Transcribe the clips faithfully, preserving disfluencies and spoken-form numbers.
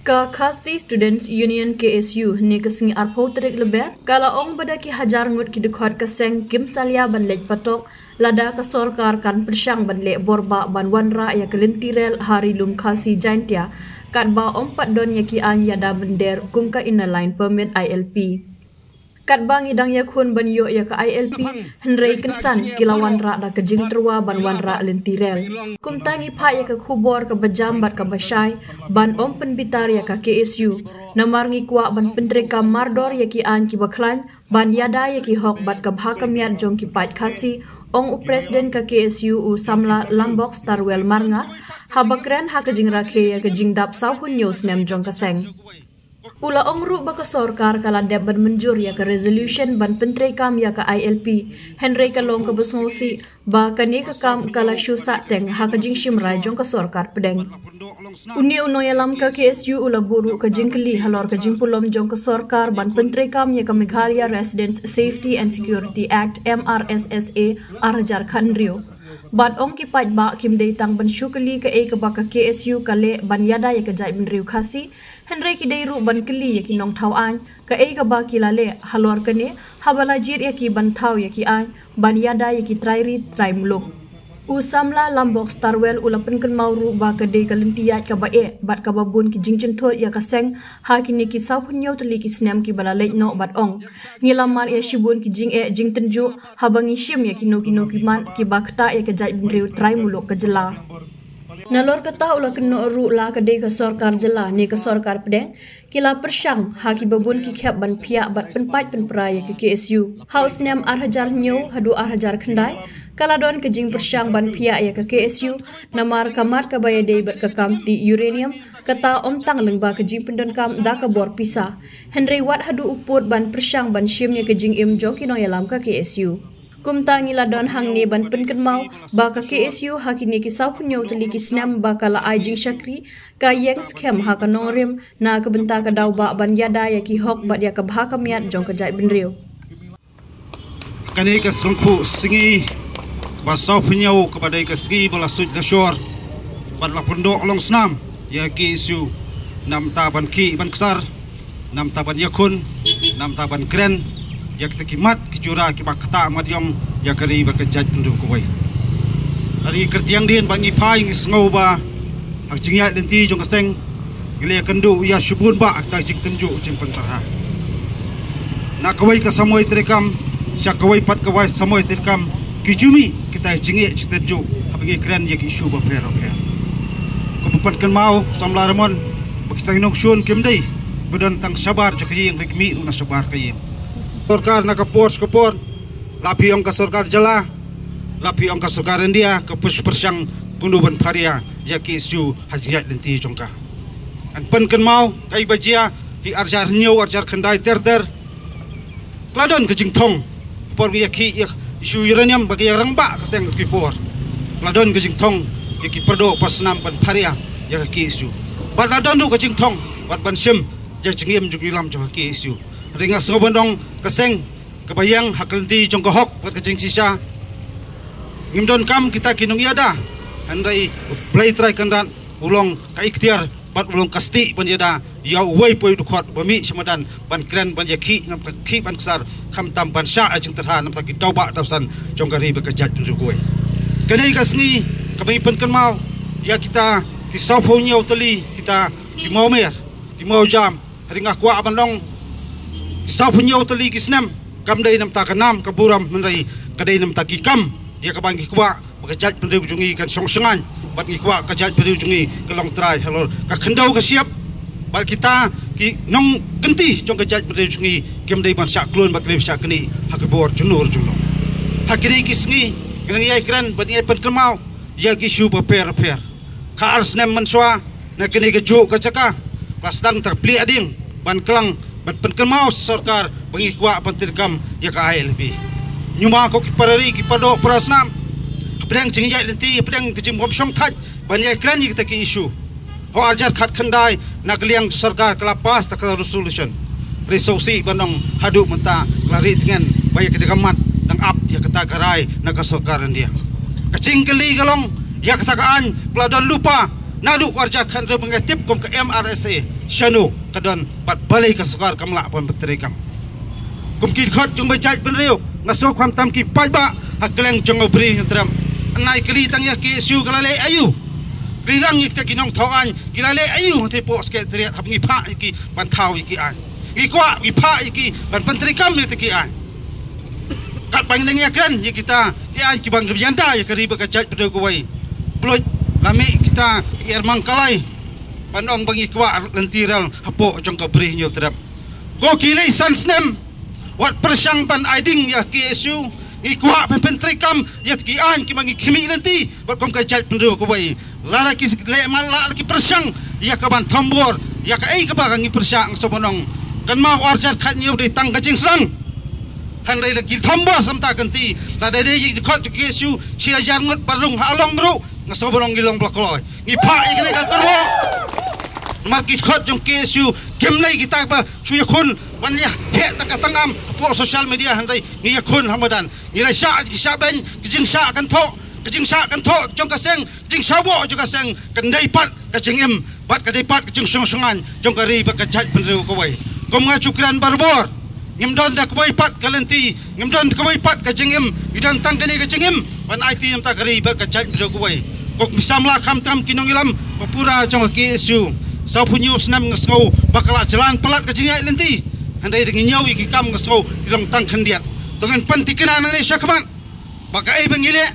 Ka Khasi Students Union, K S U, ne ka sngi arphew tarik Lber, ka la ong ba da ki hajar ngut ki dkhot ka seng kim salia ban leit patok, lada ka sorkar kan pyrshang ban leh borbah ban wanrah ïa ka lynti rel ha Ri Lum Khasi Jaintia, katba ym pat don ïa ki aiñ ïada mynder kum ka Inner Line Permit, I L P. Katba ngi dang ïakhun ban ïoh ïa ka I L P, hynrei kynsan ki la wanrah da ka jingtyrwa ban wanrah lynti rel. Kumta ngi phah ïa ka khubor kaba jam bad kaba shai, ban ym pynbitar ïa ka K S U. Namar ngi kwah ban pyntreikam mardor ïa ki aiñ kiba khlaiñ, ban ïada ïa ki hok bad ka bha ka miat jong ki paid Khasi, ong u President ka K S U, u Samla Lambok Starwell Marngar, haba kren ha ka jingrakhe ïa ka jingdap saw phew hynñiew snem jong ka seng. U la ong ruh ba ka sorkar ka la dep ban mynjur ïa ka resolution ban pyntreikam ïa ka I L P, hynrei ka long kaba sngewsih ba kane ka kam ka la shu sahteng ha ka jingshim rai jong ka sorkar pdeng. Une u nongïalam ka K S U u la buh ruh ka jingkylli halor ka jingpulom jong ka sorkar ban pyntreikam ïa ka Meghalaya Residents Safety and Security Act, M R S S A, ar hajar khathynriew. Bad ong ki paidbah kim dei tang ban shu kylli kaei kaba ka K S U ka leh ban ïada ïa ka jaitbynriew Khasi, hynrei ki dei ruh ban kylli ïa ki nongthaw aiñ kaei kaba ki la leh halor kane, haba la jied ïa ki ban thaw ïa ki aiñ ban ïada ïa ki trai ri trai muluk. U Samla Lambok Starwell u la pynkynmaw ruh ba ka dei ka lynti ïaid kaba eh bad kaba bun ki jingjynthut ïa ka seng ha kine ki saw phew hynñiew tylli ki snem kiba la leit noh, bad ong, ngi la mad ïa shibun ki jingeh jingtynjuh haba ngi shim ïa kino kino ki mat kiba ktah ïa ka jaitbynriew trai muluk ka jylla. Nalor kata u la kynnoh ruh, la ka dei ka sorkar jylla ne ka sorkar pdeng, ki la pyrshang ha kiba bun ki khep ban phiah bad pynpait pynpra ïa ka K S U. Ha u snem ar hajar hynñiew haduh ar hajar khyndai, ka la don ka jingpyrshang ban phiah ïa ka K S U, namar ka mat kaba ïadei bad ka kam tih uranium, kata ym tang lyngba ka jingpyndonkam da ka bor pisa, hynrei wat haduh u pud ban pyrshang ban shim ïa ka jingim jong ki nongïalam ka K S U. Kumta ngi la don hangne ban pynkynmaw ba ka K S U ha kine ki saw phew hynñiew tylli ki snem ba ka la ai jingshakri, ka ïeng skhem ha ka nongrim na ka bynta ka daw ba ban ïada ïa ki hok bad ïa ka bha ka miat jong ka jaitbynriew. Kane ka sngewthuh sngi ba saw phew hynñiew, kaba dei ka sngi ba la suit la shor bad la pyndoh long snam ïa ka K S U, namar ban khih ban ksar, namar ban ïakhun, namar ban kren ïa kita ki mat ki jura kiba ktah mat ïong ïa ka ri bad ka jaitbynriew kawei. Lada ngi kyrtiang dien bad ngi phai, ngi sngew ba ha ka jingïaid lynti jong ka seng ngi la ïakynduh ïa shibun bah kita ki jingtynjuh jingpyntarha. Na kawei ka samoi treikam sha kawei pat kawei samoi treikam, ki ju mih kita ki jingeh jingtynjuh haba ngi kren ïa ki issue bapher bapher. Kumba pynkynmaw u Samla Ramon ba kita ki nongshun kim dei ba don tang shabar jong ka ïing, hynrei ki mih ruh na shabar ka ïing. Sorkar na ka por sha ka por, la phi ong ka sorkar jylla, la phi ong ka sorkar India, ka pyrshang kumno ban pharia ïa ka K S U ha ka jingïaid lynti jong ka. Ngan pynkynmaw kaei ba jia ha u ar hajar hynñiew, ar hajar khyndai ter ter. Ka la don ka jingthong por ba ïa khih ïa ka issue uranium, ba ka ïa rangbah ka seng ki por. Ka la don ka jingthong ïa ki pyrdoh pyrsnam ban pharia ïa ka K S U. Bad la don ruh ka jingthong bad ban shim ïa ka jingim jong ki nongïalam jong ka K S U. Hynrei nga sngew ban ong ka seng kaba ïeng ha ka lynti jong ka hok bad ka jingshisha, ngim donkam kita ki nongïada, hynrei U Blei Trai Kynrad u long ka iktiar bad u long ka stieh ban ïada ïa uwei pa uwei u dkhot ba mih sha madan ban kren, ban ïakhih, ban khih ban ksar, khamtam ban shah ïa ka jingtyrha namar ki daw bah daw san jong ka ri bad ka jaitbynriew kawei. Kane ka sngi kaba ngi pynkynmaw ïa kita ki saw phew hynñiew tylli kita ki mawmer, ki mawjam, hynrei nga kwah ban ong, ki saw phew hynñiew tylli ki snem kam dei namar ka nam ka burom, hynrei ka dei namar ki kam ïa kaba ngi kwah ba ka jaitbynriew jong ngi kan shong shngaiñ, bad ngi kwah ka jaitbynriew jong ngi ka long trai halor ka khyndew ka shyiap. Bad kita ki nongkynti jong ka jaitbynriew jong ngi kim dei ban shah klun bad kim dei ban shah knieh ha ki bor jong no jong no. Ha kine ki sngi ngi nang ïai kren bad ngi ïai pynkynmaw ïa ki issue bapher bapher. Ka ar snem mynshuwa na kane kajuh ka jaka, ka la sdang ta ka pliang ding ban klang, ban pynkynmaw sorkar ba ngi kwah ban treikam ïa ka I L P. Ñiuma ko ki para ri, ki para doh para snam, hapdeng jingïaid lynti, hapdeng ka jingbym shongthait ban ïai kren ïa kita ki issue. Ha u ar hajar khatkhyndai na ka liang sorkar ka la pass ta ka resolution. Hynrei sngewsih ban ong haduh mynta ka la rieh tngen ba ïa kata ka mat dang ap ïa kata ka rai na ka sorkar India. Ka jingkylli ka long, ïa kata ka aiñ ka la don lypa naduh u ar hajar khathynriew ba ngi tip kum ka M R S A. shano ka don bad balei ka sorkar kam lah ban pyntreikam. Kum ki dkhot jong ka jaitbynriew, nga sngew khamtam ki paidbah ha kylleng jong ka Bri Hynñiewtrep, nai kylli tang ïa ka K S U ka la leh aïu. Kylli lang ïa kita ki nongthaw aiñ ki la leh aïu hangtei hapoh Secretariat haba ngi phah ïa ki ban thaw ïa ki aiñ. Ngi kwah ngi phah ïa ki ban pyntreikam ïa kita ki aiñ. Katba ngi dang ïakren ïa kita ki aiñ kiba ngi ïada ïa ka ri bad ka jaitbynriew kawei, pynlut la mih kita ki ermang kalai ban ong ba ngi kwah lynti rel hapoh jong ka Bri Hynñiewtrep. Ko ki lei san snem wat pyrshang ban ai ding ïa ka K S U. Ngi kwah ban pyntreikam ïa ki aiñ kiba ngi khmih lynti bad kum ka jaitbynriew kawei. Lada ki leh man la ki pyrshang ïa ka ban thombor ïa kaei kaba ka ngi pyrshang, sngewbha nong. Kynmaw arjar khat ñiew dei tang ka jingsdang. Hynrei la ki thombor samta kynti, lada dei ïa ki dkhot jong ka K S U shi hajar ngut ba rung ha Along ruh, nga sngewbha nong ngi long ba la kloi. Ngi phah ïa kane ka kyrwoh. Namar ki dkhot jong ka K S U kim lei kita ba shu ïakhun ban ïa heh ta ka tangam hapoh social media, hynrei ngi ïakhun ha madan. Ngi la shah ki shah beiñ, ki jingshah kynthoh, ki jingshah kynthoh jong ka seng, jingshah bok jong ka seng, kan dei pat ka jingim bad ka dei pat ka jingsngewsynei jong ka ri bad ka jaitbynriew kawei. Kum nga shu kren barabor, ngim don da kawei pat ka lynti, ngim don da kawei pat ka jingim, ngi don tang kane ka jingim ban aiti ïa ka ri bad ka jaitbynriew kawei. Ko ki samla khamtam ki nongïalam ba pura jong ka K S U, sawphew hynñiew snem nga sngew ba ka la jlan palat ka jingïaid lynti. Hynrei da ngi ñiew ïa ki kam nga sngew ngi long tang khyndiat. To ngin pynthikna nangne shakhmat ba kaei ba ngi leh,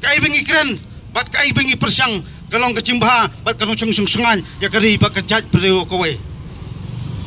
kaei ba ngi kren bad kaei ba ngi pyrshang ka long ka jingbha bad ka long jingsngewsynei ïa ka ri bad ka jaitbynriew kawei.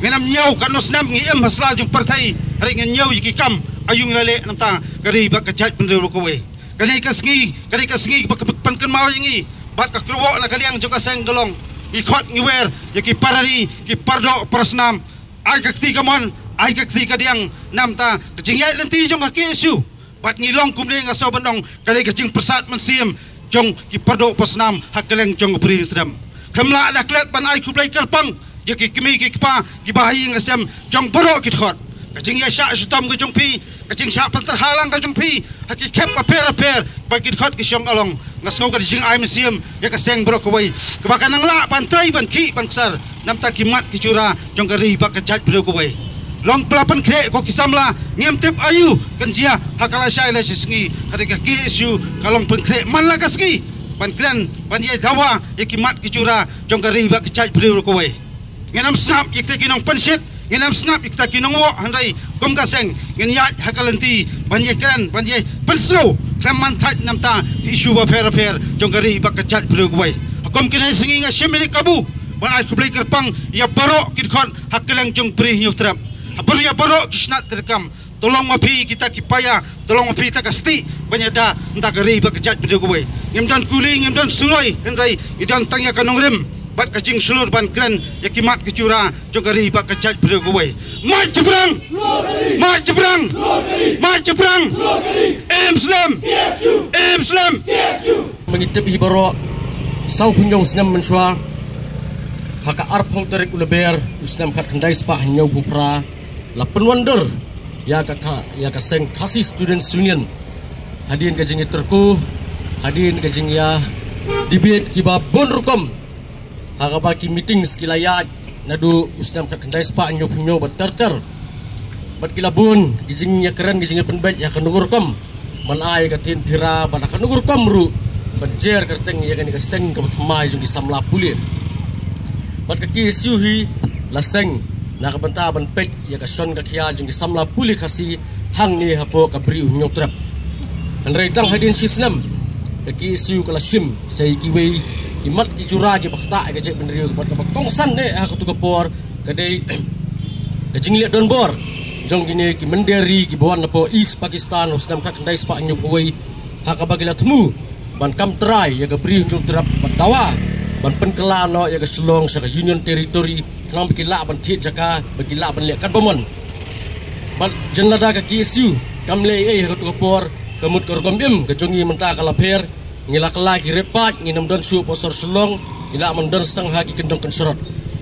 Ngin ym ñiew katno snem ngi im ha sla jong pyrthei hynrei ngin ñiew ïa ki kam aïu ngi la leh namar ka ri bad ka jaitbynriew kawei. Kane ka sngi, kane ka sngi ba ka pynkynmaw ïa ngi bad ka kyrwoh na ka liang jong ka seng ka long, ngi khot ngi wer ïa ki parari, ki pardoh parasnam, ai ka kti kamon, ai ka kti kadiang namar ka jingïaid lynti jong ka K S U. Bad ngi long kumne nga sngewbha nong ka dei ka jingpyrsad mynsiem jong ki pardoh parasnam ha kylleng jong ka Bri Hynñiewtrep. Khlem lah da klet ban ai khublei kyrpang ïa ki kmie ki kpa kiba ha ïing ha sem jong baroh ki dkhot. Ka jingïashah shitom ka jong phi, ka jingshah pyntrei halang ka jong phi ha ki khep bapher bapher ba ki dkhot ki shong along, nga sngew ka dei jingai mynsiem ïa ka seng baroh kawei kaba kan nang lah ban trei ban khih ban ksar namar ki mat ki jura jong ka ri bad ka jaitbynriew kawei. Long pla pynkhreh ko ki samla, ngim tip aïu kan jia ha ka lashai lashisngi, hynrei ka K S U ka long pynkhreh man la ka sngi ban kren ban ïai dawa ïa ki mat ki jura jong ka ri bad ka jaitbynriew kawei. Ngin ym sngap ïa kita ki nongpynshit, ngin ym sngap ïa kita ki nongwoh, hynrei kum ka seng ngin ïaid ha ka lynti ban ïai kren ban ïai pynsngew khlem man thait namar ki issue bapher bapher jong ka ri bad ka jaitbynriew kawei. Ha kum kine sngi nga shim ïa ka kabu ban ai khublei kyrpang ïa baroh ki dkhot ha kylleng jong Bri Hynñiewtrep, ha baroh ïa baroh ki shnat treikam. To long ma phi kita ki paia, to long ma phi kita ka stieh ban ïada namar ka ri bad ka jaitbynriew kawei. Ngim don kuli, ngim don suloi, hynrei ngi don tang ïa ka nongrim bad ka jingshlur ban kren ïa ki mat ki jura jong ka ri bad ka jaitbynriew kawei. Mat jingïabrang! Mat jingïabrang! Mat jingïabrang! Im slem! Im slem! Ma ngi tip hi baroh, sawphew hynñiew snem mynshuwa, ha ka arphew tarik u Lber u snem khatkhyndai spah hynñiewphew phra, la pynwandur ïa ka, ka ïa ka seng Khasi Students Union hadien ka jingïatyrko, hadien ka jingïa debate kiba bun rukom, ha kaba ki meetings ki la ïaid naduh u snem khatkhyndai spah hynñiewphew hynñiew bad ter ter. Bad ki la bun ki jingïakren, ki jingïapynbeit ïa kano ka rukom ban ai ka ktien phira bad ha kano ka rukom ruh ban jer kyrteng ïa kane ka seng kaba thymmai jong ki samla pule. Bad ka K S U hi la seng na ka bynta ban peit ïa ka shon ka khia jong ki samla pule Khasi hangne hapoh ka Bri u Hynñiewtrep. Hynrei tang hadien shi snem ka K S U ka la shim sa ïa kiwei ki mat ki jura kiba ktah ïa ka jaitbynriew, bad kaba kongsan eh ha kato ka por ka dei ka jingleh donbor jong kine ki mynder ri kiba wan napoh East Pakistan ha u snem khatkhyndai spah hynñiewphew wei, ha kaba ki la thmu ban kam trai ïa ka Bri u Hynñiewtrep bad dawa ban pynkylla noh ïa ka Shillong sha ka Union Territory, khnang ba ki lah ban thied jaka, ba ki lah ban leh katba mon. Bad jan lada ka K S U kam leh ei ei ha kato ka por, ka mut ka rukom im ka jong ngi mynta ka la pher. Ngi la kylla ki riewpaid, ngin ym don shuh hapoh sor Shillong, ngi lah ban don tang ha ki kyndong kynshrot.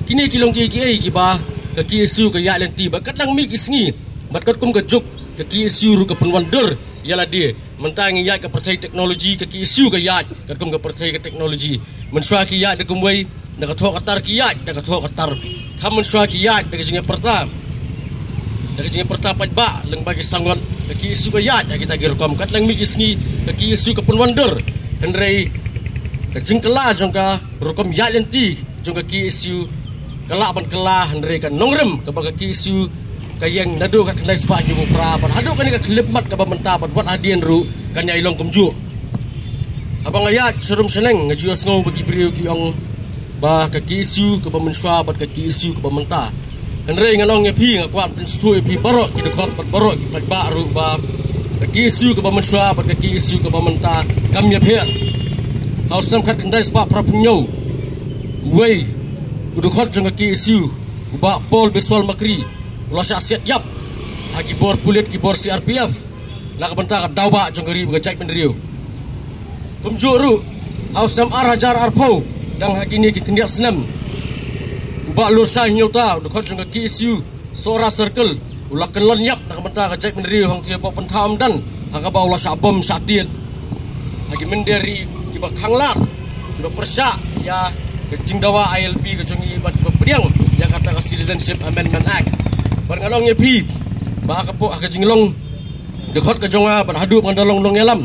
Kine ki long kiei kiei kiba ka K S U ka ïaid lynti bad ka dang mih ki sngi. Bad katkum ka juk ka K S U ruh ka pynwandur ïa lade. Mynta ngi ïaid ka pyrthei technology, ka K S U ka ïaid katkum ka pyrthei ka technology. Mynshuwa ki ïaid da kumwei, Da ka thoh ka tar ki ïaid, da ka thoh ka tar. Kham mynshuwa ki ïaid da ka jingïapyrta, da ka jingïapyrta paidbah lyngba ki sangot. Ka KSU ka ïaid ha kita ki rukom. Kat lang mih ki sngi ka KSU ka pynwandur. Hynrei ka jingkylla jong ka rukom ïaid lynti jong ka KSU ka lah ban kylla, hynrei ka nongrim kaba ka KSU ka ïeng naduh ka khyndai spah hynñiewphew phra bad haduh kane ka khyllipmat kaba mynta bad wat hadien ruh kan ïai long kumjuh. Haba nga ïaid sharum shaneng nga ju ïohsngew ba ki briew ki ong ba ka KSU kaba mynshuwa bad ka KSU kaba mynta. Hynrei ngan ong ïa phi, nga kwah pynsngewthuh ïa phi baroh ki dkhot bad baroh ki paidbah ruh ba ka KSU kaba mynshuwa bad ka KSU kaba mynta kam ïapher. Ha u snem khatkhyndai spah phraphew hynñiew, uwei u dkhot jong ka KSU, u Bah Paul Biswal Makri, u la shah siat ïap ha ki bor pulit, ki bor CRPF, na ka bynta ka daw bah jong ka ri bad ka jaitbynriew. Kumjuh ruh ha u snem ar hajar arphew, dang ha kine ki khyndiat snem, u Bah Lurshai Hynñiewta, u dkhot jong ka KSU Sohra Circle, u la kyllon ïap na ka bynta ka jaitbynriew hangtei hapoh Pynthor Umdan, ha kaba u la shah bom shah tied ha ki mynder ri kiba khanglad, kiba pyrshah ïa ka jingdawa ILP ka jong ngi bad kiba pdiang ïa kata ka Citizenship Amendment Act. Bad ngan ong ïa phi ba ha ka pdeng ha ka jinglong dkhot ka jong nga bad haduh ba ngan da long nongïalam,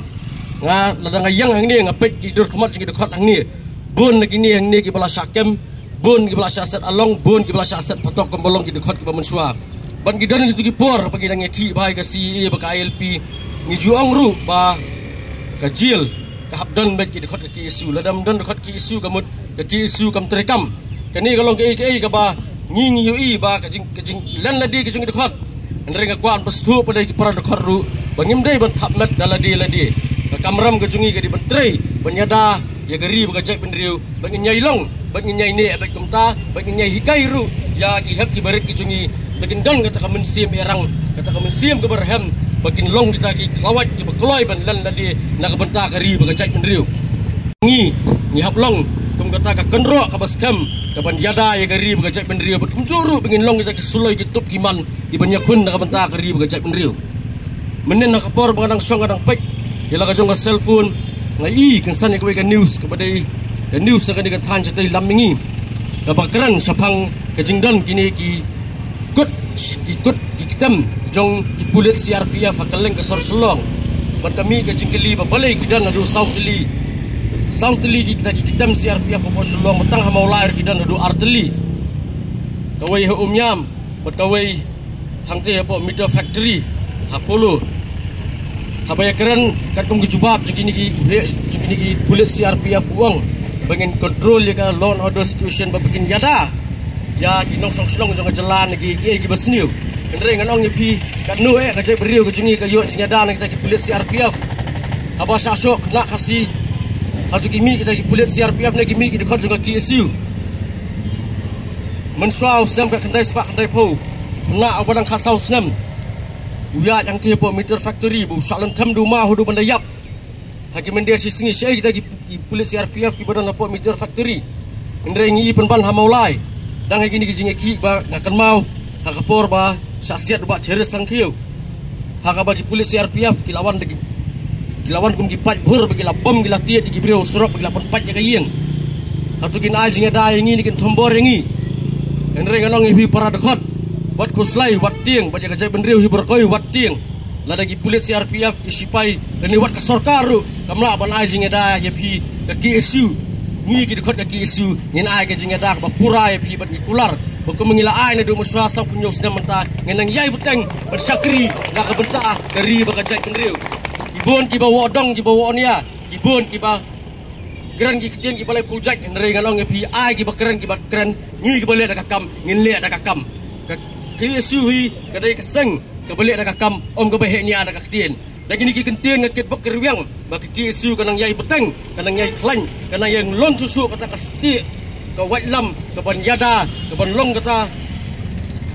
nga lada nga ïeng hangne nga peit ki dur khmat jong ki dkhot hangne, bun na kine hangne kiba la shah kem, bun kiba la shah set along, bun kiba la shah set patok kumba long ki dkhot kiba mynshuwa. Bad ngi don kito ki por ba ngi dang ïakhih bha ïa ka CAA bad ka ILP, ngi ju ong ruh ba ka jail ka hap don beit ki dkhot ka KSU. Lada ym don dkhot KSU ka mut ka KSU kam treikam. Kane ka long kaei kaei kaba ngi ngi ïohi ba ka jing, ka jinglen lade ka jong ki dkhot. Hynrei nga kwah ban pynsngewthuh pat ïa ki para dkhot ruh ba ngim dei ban thap met da lade lade. Ka kamram ka jong ngi ka dei ban trei ban ïada ïa ka ri bad ka jaitbynriew, ba ngin ïai long, ba ngin ïai neh beit kumta, ba ngin ïai hikai ruh ïa ki hep ki barit ki jong ngi, ba kin don kata ka mynsiem ïarang, kata ka mynsiem kaba rhem, ba kin long kita ki khlawait kiba kloi ban len lade na ka bynta ka ri bad ka jaitbynriew. Ngi, ngi hap long kum kata ka kynroh kaba skhem kaban ïada ïa ka ri bad ka jaitbynriew, bad kumjuh ruh ba ngin long kita ki suloi ki tup ki man kiban ïakhun na ka bynta ka ri bad ka jaitbynriew. Mynnin ha ka por ba nga dang shong nga dang peit ïa la ka jong ka cellphone, nga i kynsan ïa kawei ka news kaba dei ka news na kane ka thaiñ shatei lam mihngi, kaba kren shaphang ka jingdon kine ki kut, ki kut ki ktem jong ki pulit CRPF ha kylleng ka sor Shillong. Bad ka mih ka jingkylli ba balei ki don haduh saw tylli, saw tylli kita ki ktem CRPF hapoh Shillong, bad tang ha Mawlai ruh ki don haduh ar tylli, kawei ha Umiam bad kawei hangtei hapoh Meter Factory ha Polo. Haba ïakren katkum ki jubab jong kine ki, jong kine ki pulit CRPF, u ong ba ngin control ïa ka law and order situation, ba kin ïada ïa ki nongshong shnong jong ka jylla na ki, kiei kiba sniew. Hynrei ngan ong ïa phi, katno eh ka jaitbynriew ka jong ngi ka ïoh jingïada na kita ki pulit CRPF? Haba shah shoh khynnah Khasi, hato ki mih kita ki pulit CRPF ne ki mih ki dkhot jong ka KSU? Mynshuwa u snem khatkhyndai spah khyndaiphew, khynnah uba dang khatsaw snem, u ïaid hangtei hapoh Meter Factory, ba u shah lynthem da u maw haduh ban da ïap ha ki mynder shi sngi. Shaei kita ki, ki pulit CRPF kiba don hapoh Meter Factory? Hynrei ngi i pynban ha Mawlai, dang ha kine ki jingïakhih ba nga kynmaw ha ka por ba shah siat u Bah Cheris Sangkhiew, ha kaba ki pulit CRPF ki la wan da ki, ki la wan kum ki paidbah ba ki la bom, ki la tied ïa ki briew surok, ba ki la pynpait ïa ka ïing. Hato kin ai jingïada ïa ngi ne kin thombor ïa ngi? Hynrei ngan ong ïa phi para dkhot, wat khuslai wat tieng, bad ïa ka jaitbynriew hi baroh kawei wat tieng. Lada ki pulit CRPF, ki shipai, lane wat ka sorkar ruh kam lah ban ai jingïada ïa phi, ka KSU, ngi ki dkhot ka KSU ngin ai ka jingïada kaba pura ïa phi bad ngi kular ba kum ngi la ai naduh mynshuwa sawphew hynñiew snem mynta, ngin nang ïai bteng ban shakri na ka bynta ka ri bad ka jaitbynriew. Ki bun kiba wad dong kiba wad nia, ki bun kiba kren ki ktien kiba laiphew jait, hynrei ngan ong ïa phi, ai kiba kren kiba kren, ngi kiba leh da ka kam ngin leh da ka kam. Ka KSU hi ka dei ka seng kaba leh da ka kam, ym kaba heh nia da ka ktien. Da kine ki kyntien nga kit bok ki rwiang ba ka KSU ka nang ïai bteng, ka nang ïai khlaiñ, ka nang ïai lon shuh shuh kata ka stieh, ka waitlam, kaban ïada, kaban long kata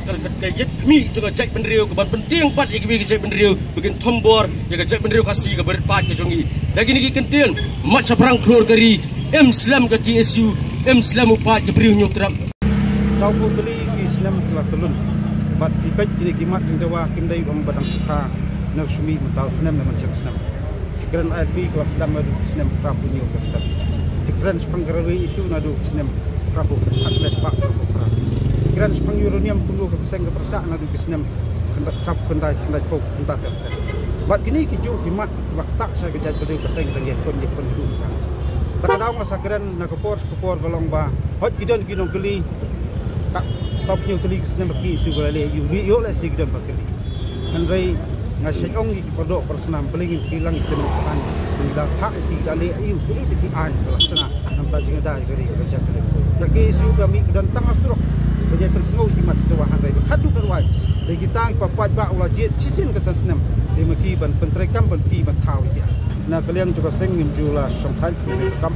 ka, ka, ka jait khmih jong ka jaitbynriew, kaban pyntieng pat ïa kiwei ki jaitbynriew ba kin thombor ïa ka jaitbynriew Khasi kaba rit paid ka jong ngi. Da kine ki kyntien, mat shaphrang khlur ka ri, im slem ka KSU, im slem u paid ka Bri u Hynñiewtrep. Sawphew tylli ki snem ki la tylli. Bad phi peit kine ki mat jingdawa kim dei kum ba dang sukha na ka shmih mynta u snem ne mynshem snem. Ki kren ILP ki la sdang naduh ki snem phraphew hynñiew ka kut. Ki kren shaphang ka railway issue naduh ki snem Rabu, khat lespah rabu kra. Kren shaphang uranium kumno ka seng ka pyrshah naduh ki snem khyndai, khyndai, khyndai phew, khyndai ter ter. Bad kine ki juh ki mat kiba ktah sha ka jaitbynriew ka seng dang ïakhun ïakhun haduh ka. Ta ka daw nga sa kren na ka por sha ka por ka long ba hooid ki don ki nongkylli. Ka saw phew tylli ki snem ba ki ïoh shuh ba la leh ïa u, ïoh leh shi ki don ba kylli. Hynrei nga shait ong ïa ki para doh para snam, balei ngin pynlang ïa ki nongkhan, ngi la thah ïa ki, da leh ïa u, kaei te ki aiñ ba la shna, namar jingïada ïa ka ri ka jaitbynriew. Ka K S U ka mih ka don tang ha surok ban ïai pynsngew ïa ki mat ki twa, hynrei ba khadduh ka rwai dei kita kiba paidbah u la jied shisien ka san snem, dei ma ki ban pyntreikam, ban ki ban thaw ïa ki. Na ka liang jong ka seng ngim ju la shongthait, ngim ju kam.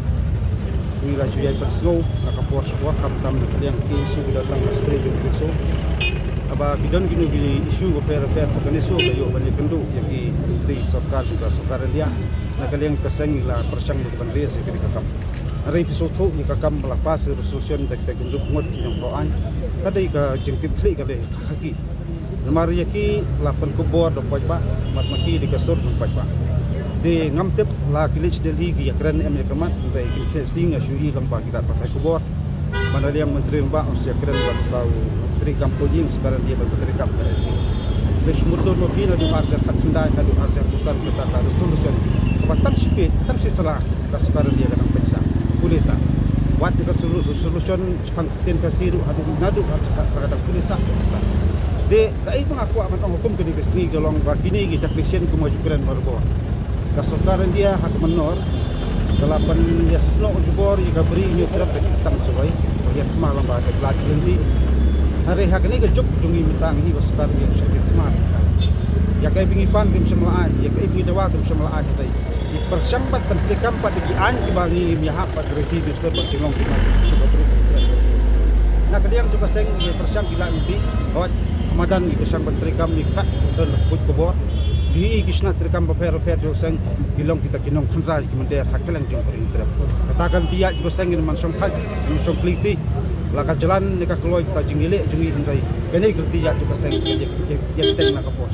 Ngi la ju ïai pynsngew na ka por sha ka por, khamtam na ka liang ki issue ki don tang ha state jong ki issue. Haba ki don kino kino ki issue bapher bapher, ka N S O ka ïoh ban ïakynduh ïa ki myntri sorkar jong ka sorkar India. Na ka liang ka seng ngi la pyrshang ïa ka ban raise ïa kane ka kam. Hynrei phi sngewthuh ïa ka kam ba la pass resolution da kita ki hynriew ngut ki nongthoh aiñ. Ka dei ka jingtip khlieh ka dei ha ki. Namar ïa ki la pynkupbor da u paidbah, bad ma ki dei ka sur jong u paidbah. Te ngam tip la ki leit sha Delhi ki ïakren em ïa ka mat, hynrei ki khlieh sing nga shu i lang ba ki la pathai khubor. Ba na liang Myntri Rangbah un sa ïakren bad u Myntri Kam Pule, u sorkar India ban pyntreikam. Te shu mutdur ma phi naduh ar hajar khatkhyndai haduh ar hajar arphew san kata ka resolution kaba tang shi page, tang shi sla ka sorkar India ka dang pynshai. Pule sah. Wat ïa ka solu-, solution shaphang ktien Khasi ruh haduh naduh ar hajar khatkhyndai ka dang pule sah. Te kaei ba nga kwah ban ong ha kum kane ka sngi ka long ba kine ki technician kum ha Ukraine barabor. Ka sorkar India ha ka mynnor ka la pynïasnoh jubor ïa ka bri Hynñiewtrep da ki kyrteng sawei, ba ïa thma lang ba ka lad lynti. Hynrei ha kane ka juk jong ngi mynta ngi ba sorkar India ka shah ïa thma. Ïa kaei ba ngi pan kim shym la ai, ïa kaei ba ngi dawa kim shym la ai hynrei ngi pyrshang ban pyntreikam pat ïa ki aiñ kiba ngi ïa hap bad ka riti ki shlur bad jinglong ki mai ki shlur bad. Na ka liang jong ka seng ngi pyrshang ki la ngi, hooid, madan ngi pyrshang ban treikam, ngi kat don la kut ka bor. Ngi i ki shna treikam bapher bapher jong ka seng, ki long kita ki nongkynrad ki mynder ha kylleng jong ka ri Hynñiewtrep. Kata ka lynti ïaid jong ka seng ngin ym shongthait, ngin ym shongkylli kti. La ka jlan ne ka kloi kata jingïaleh jong ngi hynrei kane ka lynti ïaid jong ka seng, ïa, ïa, ïa, ïa, na ka por.